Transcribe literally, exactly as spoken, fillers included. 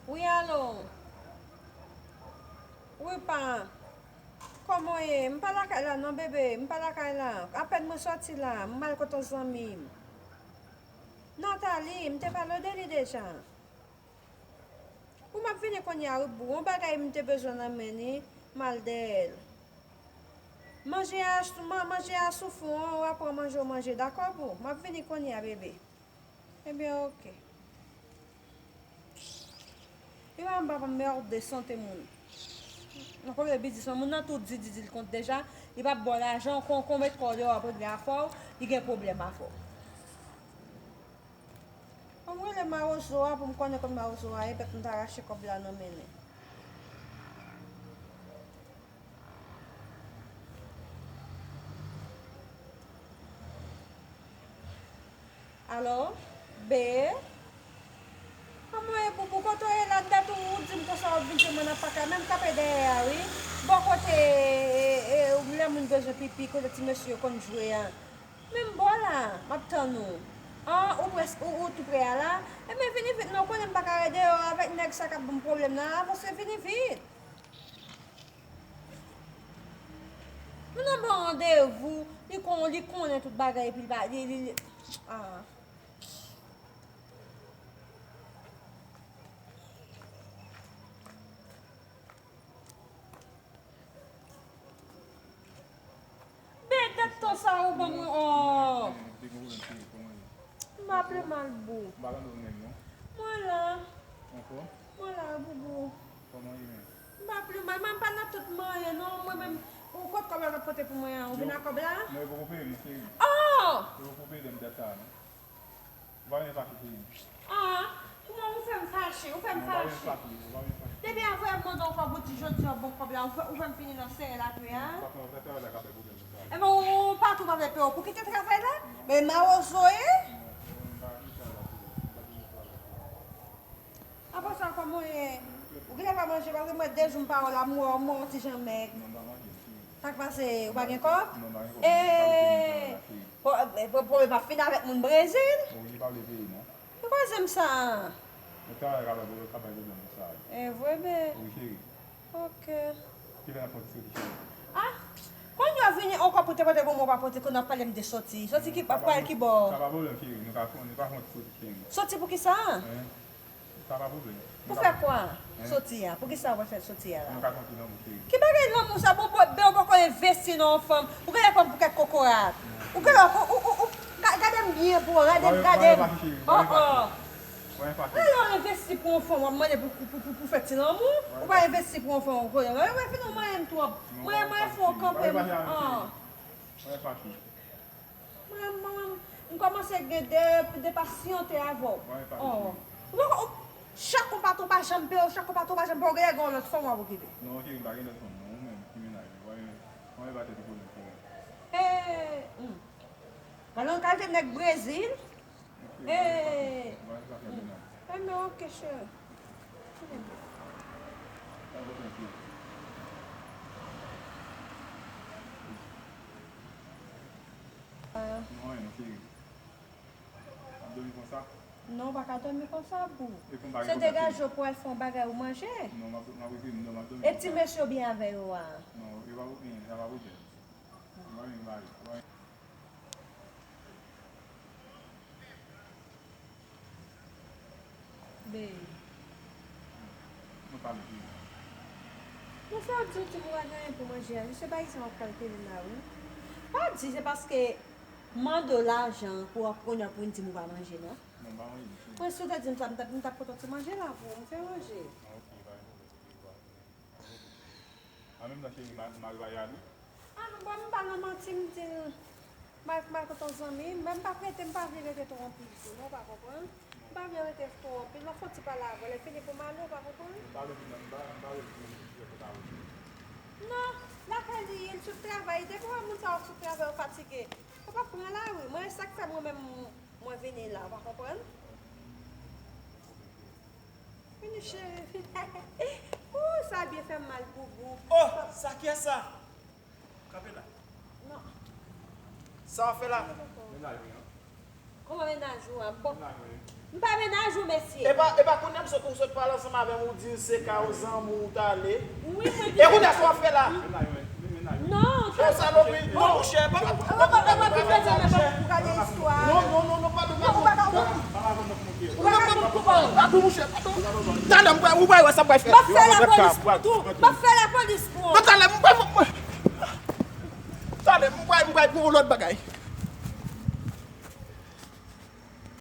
Wi, alo. Wi, pa. Kòman w ye? M pa lakay la non, bebe. M pa lakay la. Apèn mwen sòti la. M al kote yon zanmi m. Nathalie, m te pale w de li deja. Wi, m ap vini kounye a, wi, boo. Yon bagay m te bezwen nan men li, m al dèyè l. Manje a, man-, manje a sou fou an, w ap pran manje w manje, dakò, boo? M ap vini kounye a, bebe. Ebyen, oke. Li pa menm pa mède sante moun. Nan konbyen biznis moun nan tou di, di, di l kont deja, li p ap ba w lajan, kon, kon met kò w deyò ap regle afè w, li gen pwoblèm avè w. Ban m rele mawozo a pou m konnen kot mawozo a ye, pèt m ta rache kòb la nan men li. Alo? Be? Kòman w ye, boubou? Kote w ye la? Dat ou, ou di m konsa w ap vin jwenn mwen nan pak la, men m kanpe dèyè a, wi. Bò kote, e, e, e, lè moun bezwen pipi, kote ti mesye yo konn jwe a. Men m bò la, m ap tann ou. An, ou prèske, ou, ou tou prè a la? Ebyen, vini vit non, ou konnen m pa ka ret deyò avèk nèg sa k ap ban m pwoblèm nan, avanse, vini vit. Moun nan ba w randevou, li kon, li konnen tout bagay, epi li pa, li, li, li, ah. Bèl tèt tan sa ou ban mwen, oh. M pa ple mal, boo. Mwen la. Mwen la, boubou. M pa ple mal, mwen pa nan tout manyen non, mwen menm. Ou kot kòb la w t ap pote pou mwen an? Ou vin ak kòb la? Non, yo poko peye m, cheri. Oh! Yo poko peye m dèt sa a, non. Ou pa vin fache, cheri. Ah, kouman ou fè m fache? Ou fè m fache. Depi avan m mande w kòb ou di jodi a w ban m kòb la, ou fè, ou fè m fini nan sere lakay a. Ebyen, ou pa tou pa vle peye w pou kite travay la? Men mawozo ye? Apre sa, kòman w ye? Ou genlè pa manje, paske m wè de jou m pa wè w la, m wè w, m wè w ti jan mèg. Non, m pa manje, m fini. Sa k pase? Ou pa gen kòb? Non, m pa gen kòb. Ee, pwoblèm ap fini avèk moun Brezil? Wi, li pa vle peye, non. Ki koze m sa? Mwen travay ka bay, ka bay pwoblèm pou sa. E vre, bebe? Wi, cheri. Ok. Kilè n ap fè ti soti, cheri? Ah, kounye a w vini ankò pou te pote pou mwen, w pa pote, kounye a w ap pale m de soti. Soti ki, ap pral ki bò? Sa pa pwoblèm, cheri. Nou ka, nou ka fè yon ti soti, cheri. Soti pou ki sa? Hein? Sa pa pwoblèm. Pou fè kwa? Soti a. Pou ki sa w fè soti a la? Nou ka fè yon ti lanmou, cheri. Ki bagay lanmou sa? Bon, bon, ben, ou poko envesti nan yon fanm. Ou genlè pran pou kèk kokorat. Ou genlè, ou, ou, ou, ou, ga-, gade m byen pou w, gade m, gade m. Oh, oh. Lè w envesti pou yon fanm, w ap mande pou, pou, pou, pou, pou fè ti lanmou. Ou pa envesti pou yon fanm, ou konnen. Mwen, mwen fin ou manyen m twòp. Mwen, mwen fè w kanpe m. Ah. Mwen, mwen, m kòmanse gen de, de pasyante avè w. Oh. Ou pa, ou, chak konpatri w pa janm peye w, chak konpatri w pa janm peye w, genlè gen yon lòt fanm w ap okipe. Non, cheri, m pa gen lòt fanm, non. Ou menm ki mennaj mwen. Mwen, mwen pa tèt ou konnen, cheri. Eh, hmm. Gade yon kalite nèg Brezil. Ee. Enben, ok, cheri. Non, w pa ka dòmi konsa, boo. Se degaje w pou al fè yon bagay ou manje. E ti mesye w byen avè yo a? Be. Nou pale pi. Bon, sa w di w di m w pa gen anyen pou manje a, se pa isit w ap kalkile la, wi. Pa di se paske m mande w lajan pou w ap kounye a pou w di m ou pa manje, non. Non, m pa manje, mesye. Mwen, si w te di m sa, m t ap, m t ap pote yon ti manje la pou ou, m fè manje. Ah, ok, pa gen pwoblèm, cheri, pa gen pwoblèm. An menm tan, cheri, m a, m a rive a wi. Ah, non, bon, m pa nan manti, m di l, m al, m al kote yon zanmi m, men m p ap rete, m pa vle rete twò anpil tou, non, w pa konprann? M pa vle rete twò anpil, m ap fè yon ti pale avè l, lè fini pou m ale, w pa konprann? M pa vle vin nan, m pa, m pa vle vin nan yon sijè pou ta wè. Non, lakay li ye, l sot travay, depi w wè moun sa yo sot travay, yo fatige, yo p ap pran lari. Mwen, e sa k fè mwen menm, mwen vini la, w pa konprann? Vini, cheri. Ooh, sa byen fè m mal, boubou. Oh, sa kiyès sa? Kanpe la. Non. Sa w ap fè la? Mennaj mwen an. Kòman mennaj ou an? Bon. Mennaj mwen. M pa mennaj ou, mesye. E pa, e pa kounye a m sot, ou sot pale ansanm avè m, ou di se ka yon zanmi ou t ale. Wi, mwen E kounye a sa w ap fè la? Non, Yon salopri. Bon, monchè, pa Ou pa ka pran pipè sa nan bòk. Non, non, non, non, padon, padon. Ou pa ka pran pipè. Padon, monchè, padon. Talè, m pral, ou pral wè sa m pral fè. M ap fè lapolis pou tou. M ap fè lapolis pou ou. Non, talè, m pral, talè, m pral, m pral pou yon lòt bagay.